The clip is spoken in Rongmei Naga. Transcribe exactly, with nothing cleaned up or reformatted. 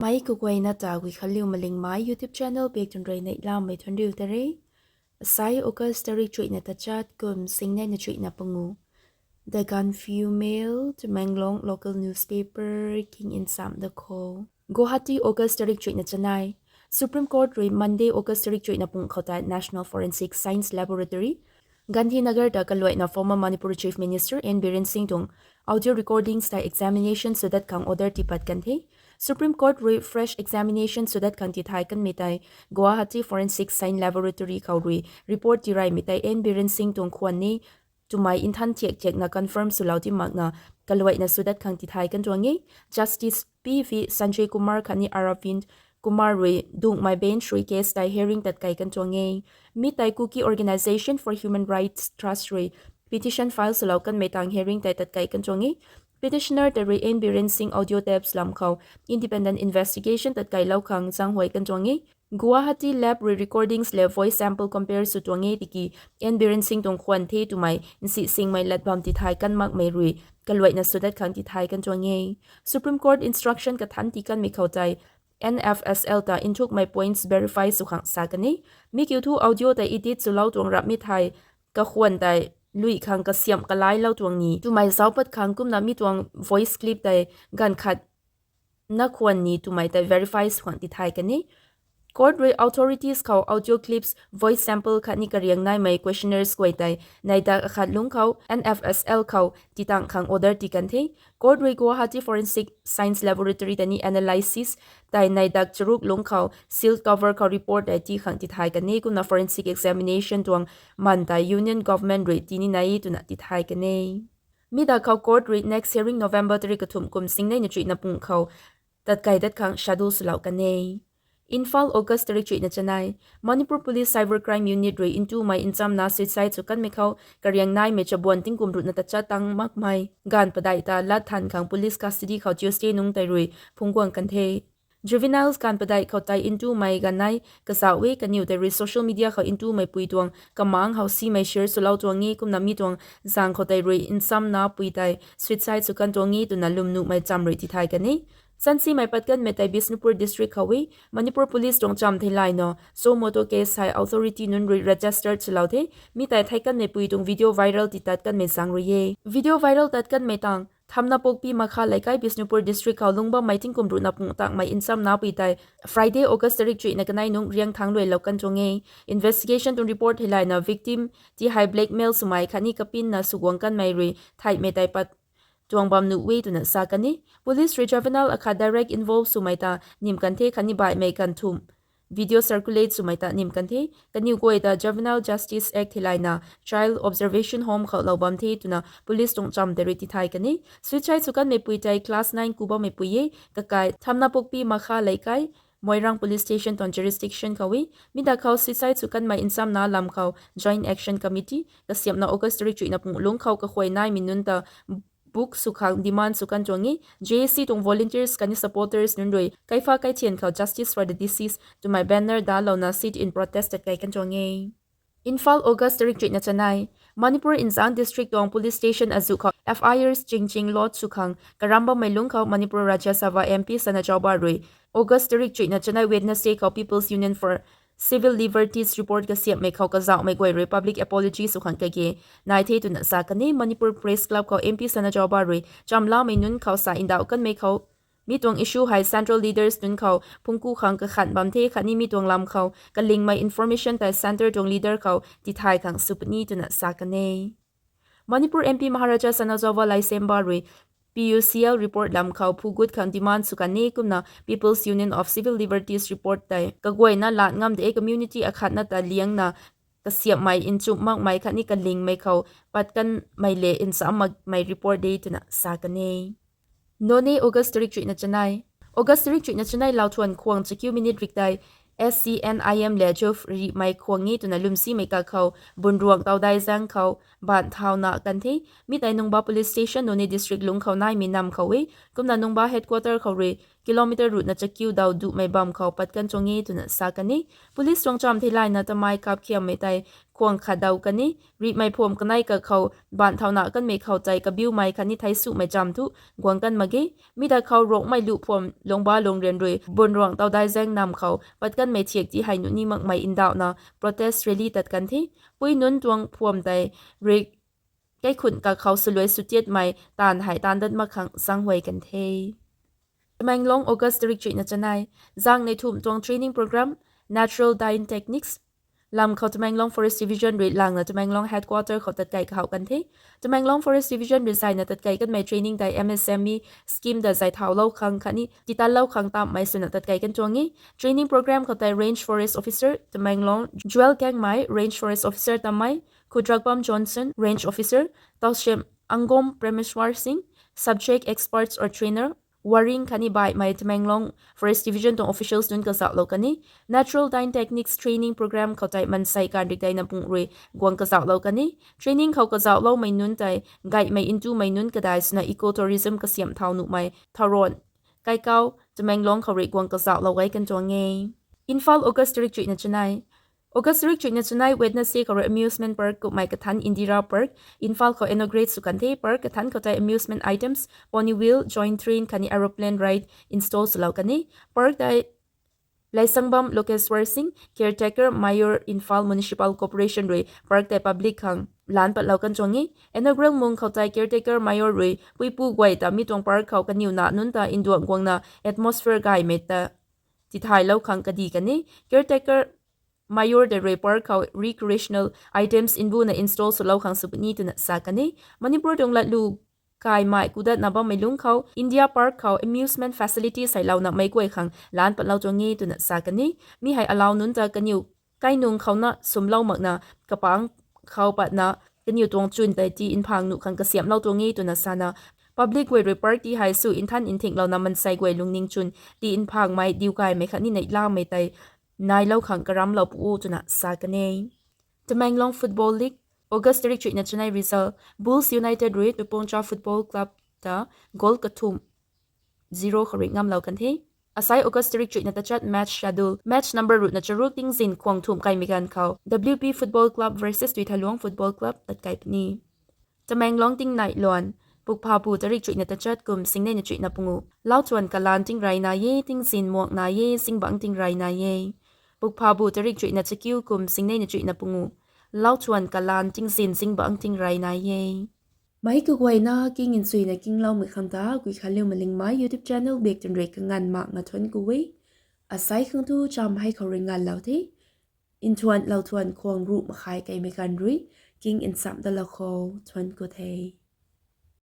Mei kaguayna ta Guikhanliu Malingmei YouTube channel bak tun rui neihlamei thuanriu ta re. Asai August tarik chuihna tachat kum singnei na chuihna pangu. The Gaanphiu Mail, Tamenglong local newspaper king insam da kho. Guwahati, August tarik chuihna chanei. Supreme Court rui Monday, August tarik chuihna pung khou tei National Forensic Science Laboratory, Gandhinagar ta kaluaina former Manipur Chief Minister N Biren Singh tuang audio recordings tei examination sw dat khang order tipat kan the. Supreme Court rui fresh examination sw dat khang tithay kanmei tei Guwahati Forensic Science Laboratory khou rui report tiraymei tei N Biren Singh tuang khwan ni twmei nthan thiak thiakna confirm swlou ti makna kaluaina sw dat khang tithay kan tuang e. Justice P V Sanjay Kumar khatni Aravind Kumar rui dungmei bench rui case tei hearing tatkai kan tuang e. Mi tei Kuki Organisation for Human Rights Trust rui petition file swlou kanmei tang hearing tei tatkai kan tuang e. Petitioner tei rui N Biren Singh audio tapes lam khou independent investigation tatkailou khang zaenghuay kan tuang e. Guwahati lab rui recordings le voice sample compare sw tuang e tiki N Biren Singh tuang khwan the twmei nsih singmei lat bam tithay kan makmei rui kaluaina sw dat khang tithay kan tuang e. Supreme Court instruction kathan tii kanmei khou tei N F S L ta nthukmei points verify sw khang sa kan e. Mi kiu thu audio tei edit swlou tuang rapmei thei kakhwan tei lui khang kasiamh kalailou tuang ni twmei zauc pat khang kumna mi tuang voice clip tei ganv khat na khwan ni twmei tei verify sw khang tithay kan e. Court rui authorities khou audio clips, voice sample khatni kariang naimei questionnaires guay tei neidak akhat lungc khou N F S L khou titang khang order tii kan the. Court rui Guwahati Forensic Science Laboratory ta ni analysis tei neidak charuk lungc khou sealed cover khou report tei tii khang tithay kan e kumna forensic examination tuang man tei Union Government rui tii ni nai twna tithay kan e. Mi da khou court rui next hearing November tarik kathumh kum singnei na chuihna pung khou tatkai dat khang schedule swlou kan e. Imphal, August tarik chuihna chanei. Manipur Police Cyber Crime Unit rui ntumei nchamna suicide sw kanmei khou kariang naimei chabuan tingkum ruhna tachat tang makmei ganv padeih ta lat than khang police custody khou Tuesday nungc tei rui phungc guang kan the. Juveniles ganv padeih khou tei ntumei ganv nei kazauh e, kaniw tei rui social media khou ntumei pui tuang kamang how simei share swlou tuang e kumna mi tuang zaeng khou tei rui nchamna pui tei suicide sw kan tuang e twna lwmnuhmei cham rui tithay kan e. Chansimei pat kanmei tei Bishnupur district khou e. Manipur Police tuang cham theilayna suo moto case hei authority nunc rui registered swlou the. Mi tei thei kanmei pui tuang video viral titat kanmei zaeng rui e. Video viral tat kanmei tang Thamnapokpi Makha Leikai, Bishnupur district khou lungc bammei tingkum ruhna pung takmei nchamna pui tei Friday, August tarik chuihna kanei nungc riang thangc luailou kan tuang e. Investigation tuang report theilayna victim ti hei blackmail swmei khatni kapinna sw guang kanmei rui theihmei tei pat tuang bam nuh e twna sa kan e. Police rui juvenile akhat direct involve swmei ta nim kan the khatni baihmei kan thumh video circulate swmei ta nim kan the. Kaniw guay ta Juvenile Justice Act theilayna child observation home khou lou bam the twna police tuang cham tei rui tithay kan e. Suicide sw kanmei pui tei class nine ku bammei pui e. Kakai Thamnapokpi Makha Leikai, Moirang Police Station tuang jurisdiction khou e. Mi da khou suicide sw kanmei nchamna lam khou Joint Action Committee kasiamhna August tarik chuihna pung lungc khou kakhuay naimei nunc ta book sw khang demand sw kan tuang e. J A C tuang volunteers khatni supporters nunc rui kaipha kaithian khou Justice for the Deceased twmei banner dalouna sit-in protest tatkai kan tuang e. Imphal, August tarik chuihna chanei. Manipur nzaeng district tuang police station azuh khou F I Rs chingching lodge sw khang karam bammei lungc khou Manipur Rajya Sabha M P Sana Chowba rui August tarik chuihna chanei Wednesday khou People's Union for Civil Liberties report kasiamhmei khou kazauhmei guay rui public apology sw khang kage nai the twna sa kan e. Manipur Press Club khou M P Sana Chowba rui chamlamei nunc khou sa ndauh kanmei khou mi tuang issue hei central leaders nunc khou phungku khang kakhan bam the khatni mi tuang lam khou kalingmei information tei centre tuang leader khou tithay khang sw puni twna sa kan e. Manipur M P Maharaja Sana Chowba Leisemba rui P U C L report lam khou phugut khang demand sw kan e kumna People's Union of Civil Liberties report tei kaguayna lat ngam de community akhatna ta liangna kasiamhmei nchumh makmei khatni kalingmei khou pat kanmei le ncham makmei report de twna sa kan e. Noney, August tarik chuihna chanei. August tarik chuihna chanei lauthuan khwang chakiu minute rik tei S C N I M le Juf rihmei khwang e twna lwmsimei kakhou Bunruang Taudai zaeng khou ban thauna kan the. Mi tei Nungba Police Station, Noney District lungc khou naimei nam khou e. Kumna Nungba headquarter khou rui kilometer ruhna chakiu daw duhmei bam khou pat kan tuang e twna sa kan e. Police tuang cham theilayna tamei kap khiammei tei khwang khat daw kan e. Rihmei phuam kanei kakhou baanc thauna kanmei khou tei kabiumei khatni theic sumei cham thu guang kan mak ge. Mi ta khou Rongmei luh phuam Lungba Lungrian rui Bunruang Taudaizaeng nam khou pat kanmei thiak ti hei nuh ni makmei ndauhna protest rally tat kan the. Pui nunc tuang phuam tei rik kaikhun kakhou swluai swtiatmei taanv hei taanv dat mak khang zaenghuay kan the. Tamenglong, August tarik chuihna chanei. Zaeng nei thumh tuang training program, Natural Dyeing Techniques lam khou Tamenglong Forest Division rui langna Tamenglong headquarter khou tatkai kahouh kan the. Tamenglong Forest Division rui zayna tatkai kanmei training tei M S M E scheme ta zay thaulou khang khatni titallou khang tamhmei swna tatkai kan tuang e. Training program khou tei Range Forest Officer Tamenglong, Joel Kangmei, Range Forest Officer tamei, Khudrakbam Johnson, Range Officer, Tausem Angom Premeshwar Singh, Subject Experts or Trainer, Waring khatni baihmei Tamenglong Forest Division tuang officials nunc kazauhlou kan e. Natural Dyeing Techniques training program khou tei mansei kanrik deina pung rui guang kazauhlou kan e. Training khou kazauhloumei nunc tei gaihmei ntumei nunc kadai swna eco tourism kasiamh thau nuhmei Tharon, Kaikau, Tamenglong khou rui guang kazauhlou gay kan tuang e. Imphal, August tarik chuihna chanei. August tarik chuihna chanei Wednesday khou rui amusement park kummei kathanc Indira Park, Imphal khou inaugurate sw kan the. Park kathanc khou tei amusement items, pony wheel, joint train khatni aeroplane ride install swlou kan e. Park tei Leisangbam Lokeshwar Singh, Caretaker Mayor, Imphal Municipal Corporation rui park tei public khang laanc patlou kan tuang e. Inaugural mung khou tei Caretaker Mayor rui puipu guay ta mi tuang park khou kaniw na nunc ta nduang guangna atmosphere gaymei ta tithaylou khang kadi kan e. Caretaker Mayor tei rui park khou recreational items mbuna install swlou khang sw puni twna sa kan e. Manipur tuang latlu kaimei kudatna bammei lungc khou Indira Park khou amusement facilities heilouna meic guay khang laanc patlou tuang e twna sa kan e. Mi hei allow nunc ta kaniw kainung khouna swmlou makna kapangc khou patna kaniw tuang chwn tei tii mphang nuh khang kasiamhlou tuang e twna sana, public guay rui park ti hei sw nthan nthinglouna mansei guay lungning chwn tii mphangmei, diukaymei khatni neihlamei tei nailou khang karamlou pu o twna sa kan e. Tamenglong Football League, August tarik chuihna chanei result. Bulls United rui Tuipuangcha Football Club ta goal kathumh zero khou rui ngamlou kan the. Asai August tarik chuihna tachat match schedule. Match number ruhna charuk tingzin khwang thumh kaimei ganv khou W P Football Club versus Tuithaluang Football Club tatkai puni. Tamenglong tingnai luan. Pukphabu tarik chuihna tachat kum singneina chuihna pungu. Lauthuan kalan tingrayna e, tingzin muakna e, zingbangc tingrayna e. Pukphabu tarik chuihna chakiu kum singneina chuihna pungu. Lauthuan kalan tingzin zingbangc tingrayna e. Meic kaguayna king nchuina kingloumei khang ta Guikhanliu Malingmei YouTube channel bak twn rui kanganv makna thuanc ku e. Asai khang tu cham hei khou rui nganvlou the. Nthuan lauthuan khwang ruh makhai kaimei ganv rui king nchamh dalou khou thuanc ku the.